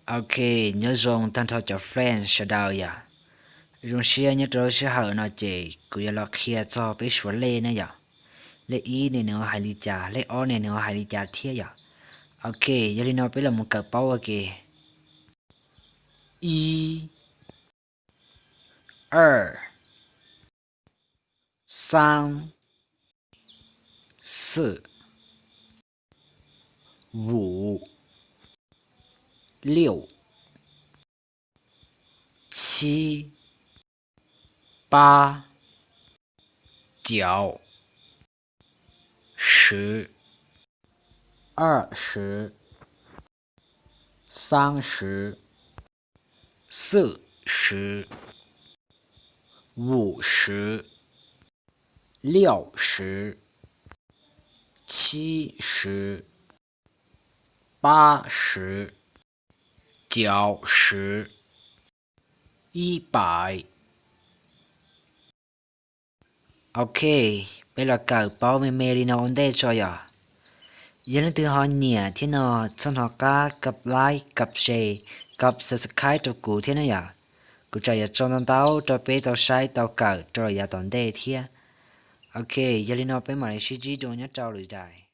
Ok, nyob zoo tag nrho cov friend sawv daws yom. Zoo siab nyob rau lub sij hawm no ces kuv yuav los qhia txog peb suav lej na yom. Lej ib ne nws ho hais li cas, lej ob ne nws ho hais li cas thiab yom. Ok, yog li no peb los mus kawm paub ua ke. 一、二、三、四、五、六、七、八、九、十、二十、三十、四十、五十、六十、七十、八十、九十、一百。Ok, peb los kawm paub me me li no ua ntej tso yom. Yog leej twg ho nyiam thiab no, txhob hnov qab kov like, kov share, kov subscribe rau kuv thiab na yom. Kuv tseem yuav tso ntau ntau rau peb tau saib tau kawm rau yav tom ntej thiab. Ok, yog li no peb mam li sib ntsib dua nyob rau lwm daim.